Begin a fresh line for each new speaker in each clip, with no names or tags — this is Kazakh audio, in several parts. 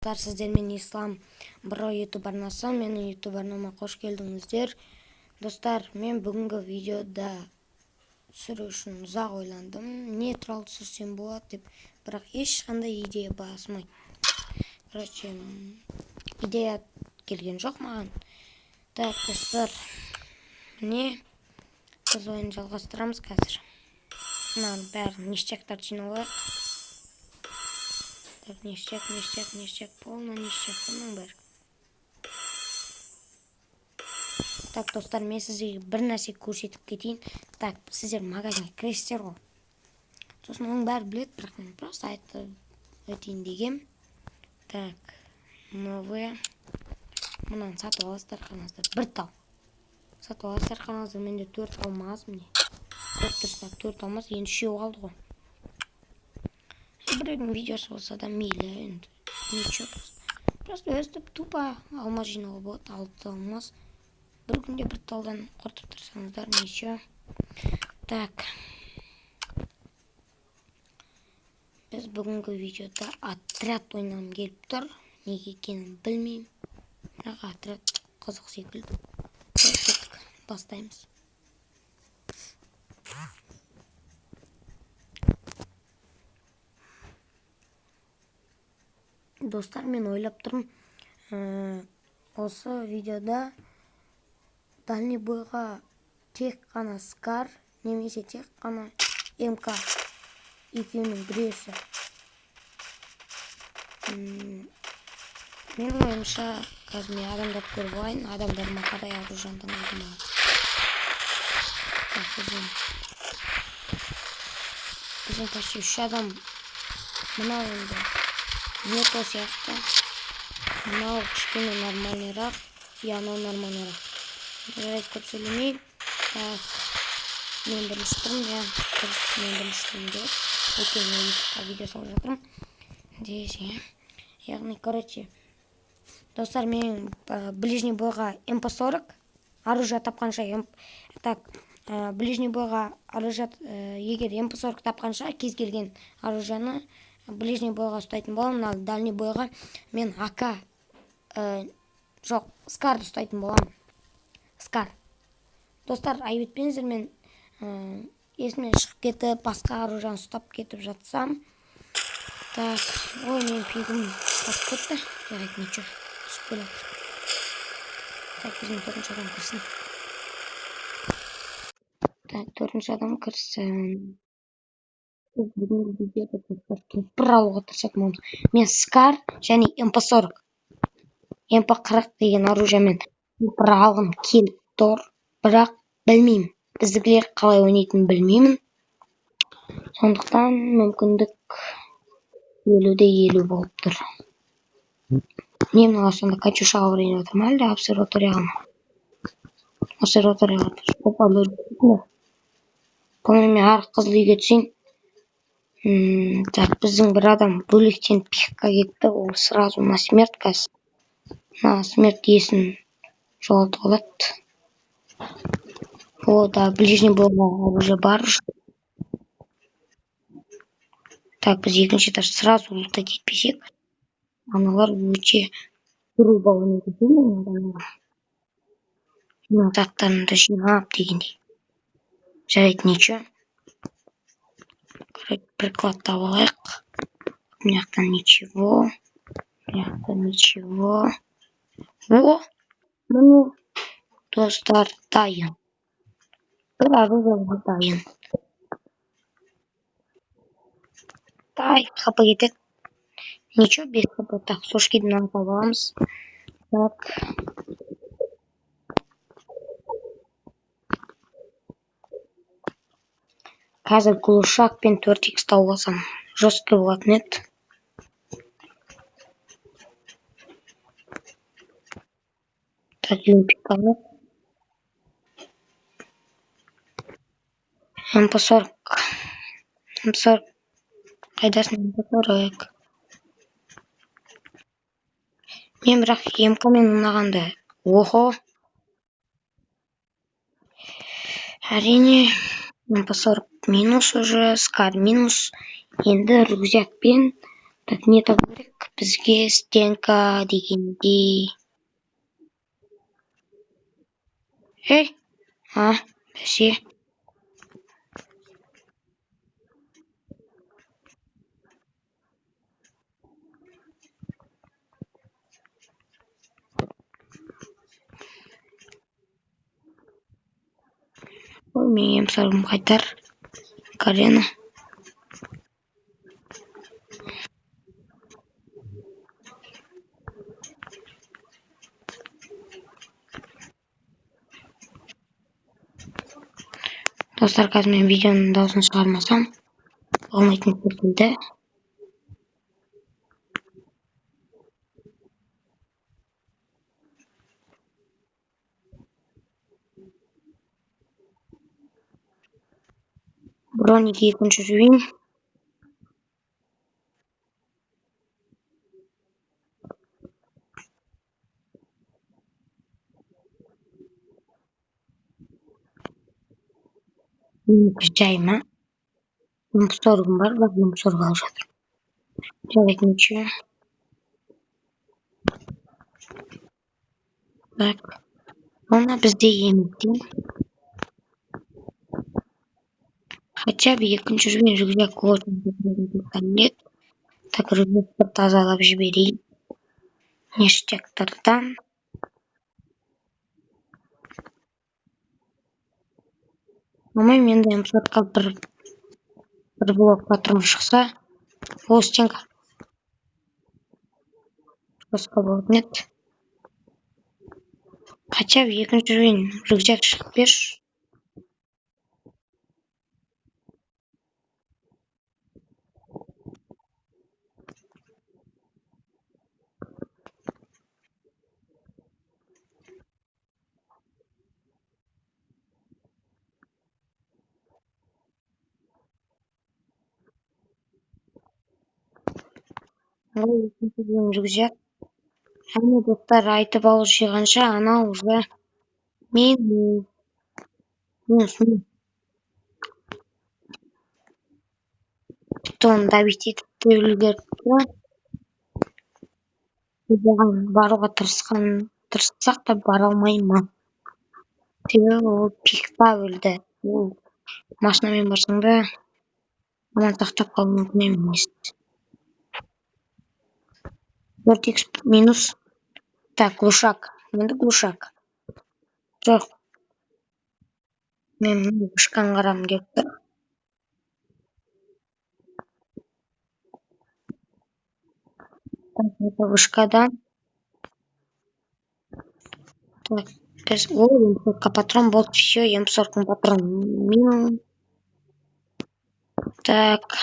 Достар, сіздермен Ислам Бро YouTube арнасы. Менің YouTube арнама қош келдіңіздер. Достар, мен бүгінгі видеода түсіру үшін ұзақ ойландым. Не туралы түсірсем болады деп, бірақ ешқандай идея басыма. Короче, идея келген жоқ маған. Так, достар, міне біз ойын жалғастырамыз қазір. Мынаның бәрін ништяктарды жинап алайық. Так, ништяк, ништяк, ништяк, полный ништяк, бұның бәрі. Так, достар, мен сіздерге бір нәрсе көрсетіп кетейін. Так, сіздер магазинге кіресіздер ғой. Сосын оның бәрі біледі, бірақ мен просто айтып өтейін дегем. Так, новые. Мынаны сатып аласыздар, қараңыздар. Бір тал. Сатып аласыздар, қараңыздар, менде 4 алмаз міне. Көріп тұрсыздар, 4 алмаз, енді 3 қалды ғой. Біреудің видеосы болса да мейлі, енді ничего, просто өстіп тупо алмаз жинауға болады. 6 алмаз бір күнде бір талдан құртып тұрсаңыздар ничего. Так, біз бүгінгі видеода отряд ойнағым келіп тұр. Неге екенін білмеймін, бірақ отряд қызық секілді. Кеттік, бастаймыз. Достар, мен ойлап тұрмын, осы видеода дальний бойға тек қана Скар немесе тек қана МК екеуінің біреусі. Менің ойымша, қазір мен адамдарды көріп алайын, адамдарыма қарай оружиені таңдадым маған. Так, біздің почти 3 адам. Мынау енді не то сияқты, мынау кішкене нормальныйрақ, и анау нормальныйрақ. Жарайды, көп сөйлемей. Так, мен бірінші тұрмын, иә, дұрыс, мен бірінші тұрмын деп. Өйткені мен ютубқа видео салып жатырмын. Здесь, иә. Яғни, короче, достар, мен ближний бойға МП-40 оружие тапқанша, так, ближний бойға оружие, егер МП-40 тапқанша, кез келген оружиені ближний бойға ұстайтын боламын. Ал дальний бойға мен АК, жоқ, Скарды ұстайтын боламын. Скар. Достар, айып етпеңіздер, мен есімнен шығып кетіп, басқа оружиені ұстап кетіп жатсам. Так, ой, менің пингім қатып кетті. Жарайды, ничего, түсіп келе жатыр. Так, біздің төртінші адам кірсін. Так, төртінші адам кірсін. Бүгінгі видеода достар бір алуға тырысатын боламыз. Мен Скар және МП-40, МП-40 деген оружиемен бір алғым келіп тұр, бірақ білмеймін, біздікілер қалай ойнайтынын білмеймін. Сондықтан мүмкіндік 50-де 50 болып тұр. Не мыналар сонда Катюшаға барайын деп жатыр ма, әлде обсерваторияға ма? Обсерваторияға. Опа, бұны мен арғы қызыл үйге түсейін. Так, біздің бір адам бөлектен пикқа кетті, ол сразу на смерть қазір. На смерть есін жоғалтып алады. О, да, ближний бойға уже бар. Так, біз екінші этаж сразу лутать етпесек, аналар өте грубо ойнайды екен адамдар. Мына заттарымды жинап дегендей. Жарайды, ничего. Короче, приклад тауып алайық. Мына жақтан ничего. Мына жақтан ничего. О, міне, достар, дайын. Бір оружие дайын. Ай, хп кетеді. Ничего, 5 хп. Так, сошкиді мынаны тауып аламыз. Так. Қазір глушак пен төрт икс тауып алсам, жесткий болатын еді. Так, юмпик алып. МП-40. МП-40. Қайдасың, МП-40? Мен бірақ МК мен ұнағанды. Охо. Әрине, МП-40 минус уже, Скар минус. Енді рюкзакпен, так, не табу керек? Бізге стенка дегендей. Ей, а, бәсе. Ой, менің М40-ым қайтар. Карена. Достар, қазір мен видеоның дауысын шығармасам болмайтын секілді. Броник екінші уровень. Менікі жай ма? М40-ым бар, бірақ М40 алып жатырмын. Жарайды, ничего. Так. Оны бізде емден. Хотя бы екінші уровень рюкзак очень. Так, рюкзакты тазалап жіберейін. Ништяктардан. По-моему, енді М40-қа бір блок патрон шықса, ол стенка. Басқа болатын еді. Хотя бы екінші уровень рюкзак шығып берші. Ол екінші уровень рюкзак. Әне, достар, айтып ауыз жиғанша анау уже минус. Минус, минус. Тіпті оны добить етіп те үлгеріпті. Оған баруға тырыссақ та бара алмаймын. Себебі ол пикта өлді. Ол машинамен барсаң да аман сақтап қалу мүмкін емес. Төрт икс минус. Так, глушак. Енді глушак. Жоқ. Мен вышканы қарағым келіп тұр. Так, это вышкадан. Так, біз о, М40-қа патрон болды. Всё, М40-ның патрон минус. Так.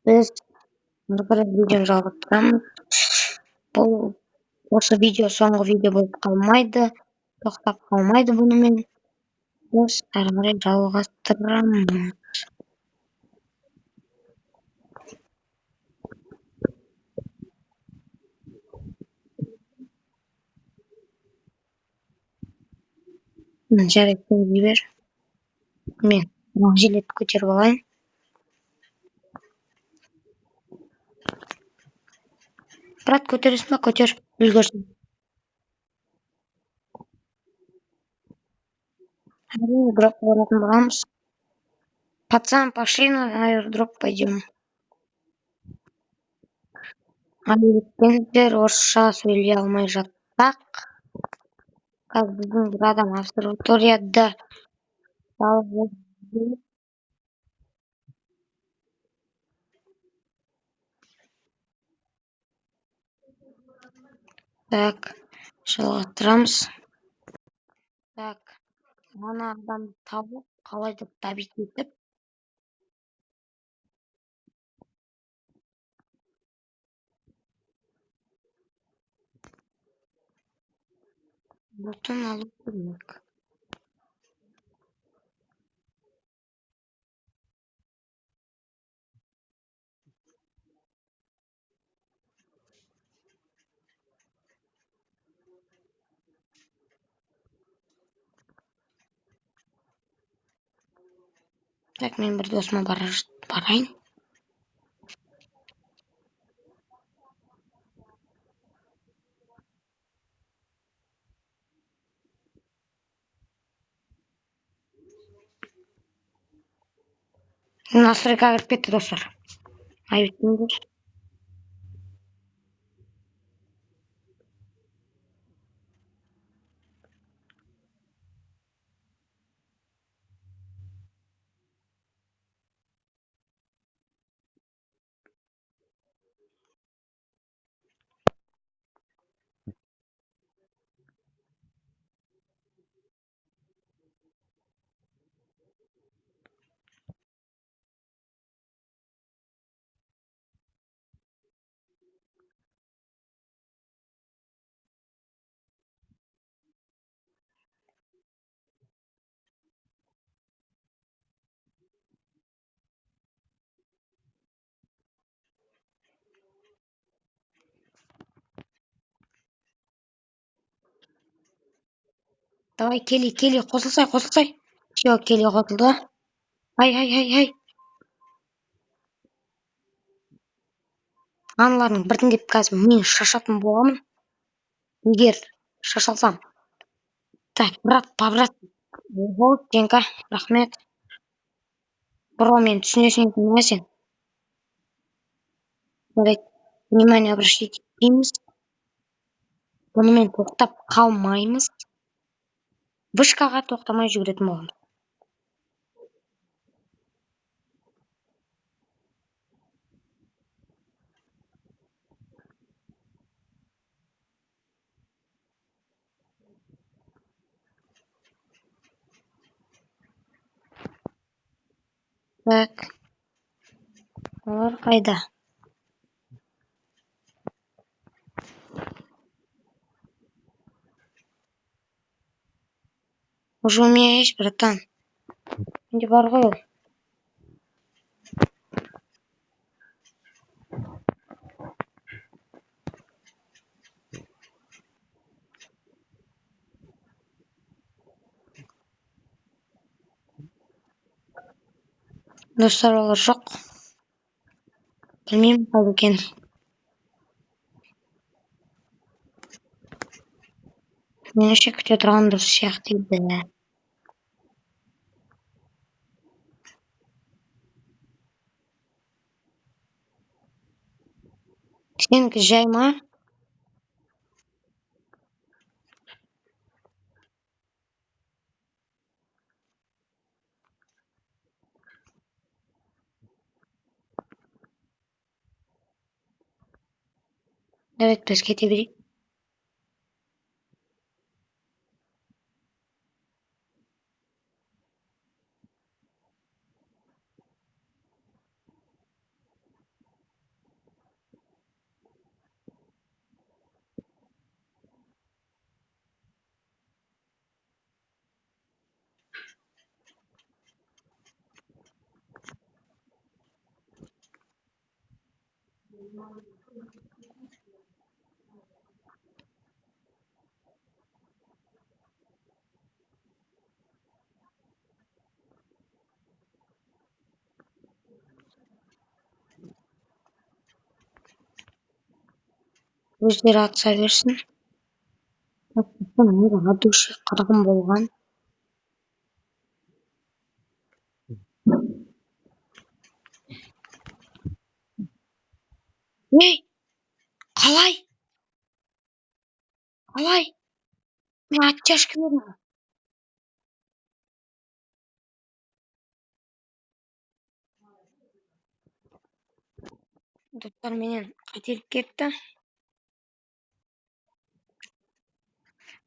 Біз әрі қарай видеоны жалғастырамыз. Бұл осы видео соңғы видео болып қалмайды, тоқтап қалмайды бұнымен. Біз әрі қарай жалғастырамыз. Жарайды, сен жібер. Мен мына жилетті көтеріп алайын. Брат, көтересің ба? Көтер, үлгерсін. Әрине, дропқа баратын боламыз. Пацан, пошли на аирдроп пойдем. Әйелдер орысша сөйлей алмай жатсақ, қазір біздің бір адам обсерваторияда жалғыз. Так, жалғастырамыз. Так, ана адамды тауып, қалай деп добить етіп, бұтын алу керек. Так, мен бір досыма барайын. Настройкаға кіріп кетті, достар. Айып етпеңдер. Давай, Келли, Келли, қосылсай, қосылсай. Все, Келли қосылды. Ай, ай, ай, ай. Аналардың біртіндеп қазір мен шашатын боламын. Егер шашалсам. Так, брат, по брат. Ого, Денька, рахмет. Бро, мен түсінесің екен, сен. Жарайды, внимание обращать етпейміз. Бұнымен тоқтап қалмаймыз. Вышкаға тоқтамай жүгіретін боламыз. Так. Олар қайда? Уже у меня есть, братан. Менде бар ғой ол. Достар, олар жоқ. Білмеймін қайда екенін. Меніңше, күте тұрған дұрыс сияқты еді. Сенікі жай ма? Жарайды, біз кете берейік. Өздері атыса берсін. От души қырғын болған. Ей, қалай? Қалай? Мен оттяжка бердім. Достар, менен қателік кетті.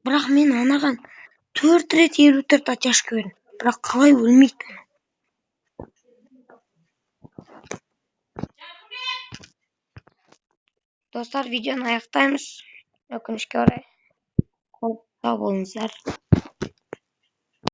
Бірақ мен анаған 4 рет 54 оттяжка бердім. Бірақ қалай өлмейді? Достар, видеоны аяқтаймыз. Өкінішке орай. Сау болыңыздар.